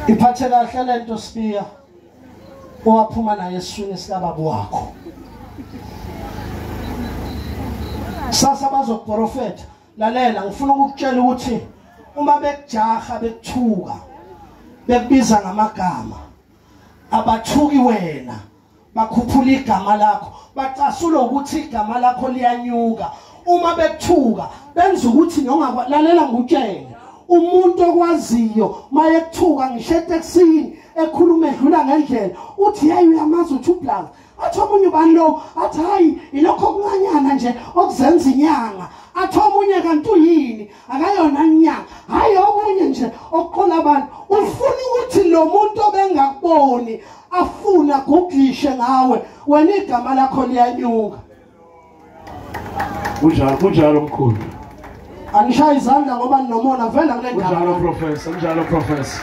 Iphathe kahle lento Sibiya owaphuma naye esiswini sikababa wakho. Sasa bazokuprofetha. Lalela, ngifuna ukukutshela ukuthi uma bekujaha bekuthuka bekubiza ngamagama, abathuki wena, bakhuphula igama lakho, bacasula ukuthi igama lakho liyanyuka. Uma bekuthuka benza ukuthi nongalalela, ngikutshele, umuntu okwaziyo mayekuthuka ngisho etekisini ekhuluma edlula ngendlela, uthi hey uyamazi uthi ublaza, athi omunye ubani lo, athi hayi ilokho okuncanyana nje okuzenza inyanga, athi omunye kanti uyini, akayona inyanga, hayi okunye nje okuqola abantu. Ufuna ukuthi lo muntu obengakuboni afuna googlishe ngawe, wena igama lakho liyanyuka. Kunjalo, kunjalo mkhulu. Angishaye izandla ngoba ninomona vela kule ndaba. Kunjalo professor, kunjalo professor.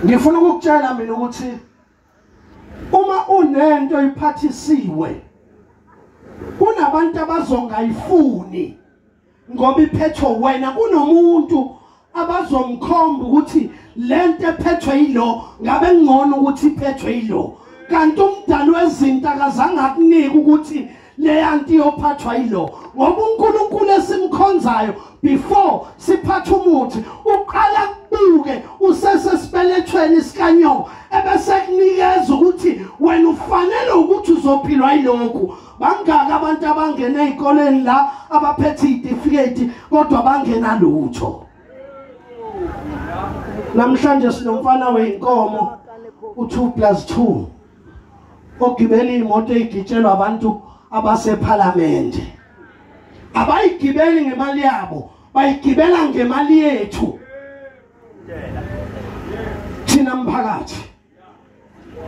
Ngifuna ukukutshela mina ukuthi uma unento iphathisiwe kunabantu abazongayifuni ngoba iphethwe wena, kunomuntu abazomkhomba ukuthi lento ephethwe yilo ngabe ngcono ukuthi iphethwe yilo, kanti umdali wezinto akazange akunike ukuthi leyanto iyophathwa yilo, ngoba uNkulunkulu esimkhonzayo before siphathe umuthi uqala kubuke usesesibelethweni sikanyoko ebese kunikeza ukuthi wena ufanele ukuthi uzophilwa yilokhu. Bangaka abantu abangena ezikoleni la abaphethe izitifiketi kodwa bangena lutho. Namhlanje sinomfana weinkomo u2 + 2 ogibela imoto egitshelwa abantu abaseParliament. Abayigibeli ngemali yabo, bayigibela ngemali yethu thina mphakathi.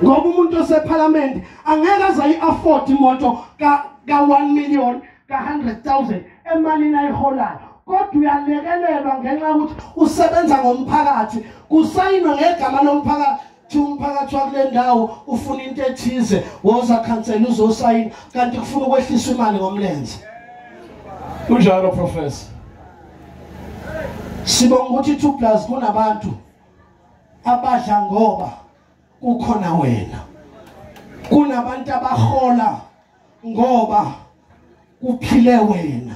Ngoba umuntu oseParliament angeke aze ayi-afford imoto ka 1 million, ka 100,000 emalini ayiholayo, kodwa uyalekelelwa ngenxa yokuthi usebenza ngomphakathi, kusayinwa ngegama lomphakathi. Umphakathi wakule ndawo ufuna into ethize, woza khansela uzosayina, kanti kufuna ukwehlisa imali ngomlenze. Kunjalo professor. Sibonga ukuthi 2+ kunabantu abadla ngoba kukhona wena, kunabantu abahola ngoba kuphile wena,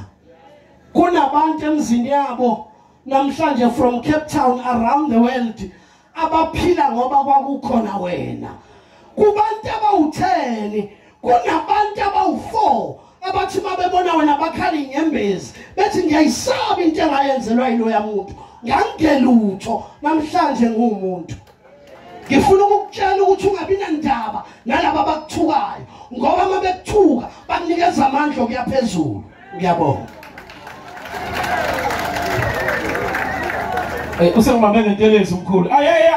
kunabantu emzini yabo namhlanje from Cape Town around the world abaphila ngoba kwakukhona wena. Kubantu abawu10 kunabantu abawu4 abathi mabebona wena bakhala inyembezi bethi ngiyayisaba into engayenzelwa yiloya muntu, ngangelutho namhlanje ngumuntu. Ngifuna ukukutshela ukuthi ungabi nandaba nalabo abakuthukayo, ngoba mabekuthuka bakunikeza amandla okuya phezulu. Ngiyabonga. Usengibambe ngentelezi mkhulu. Ay ay.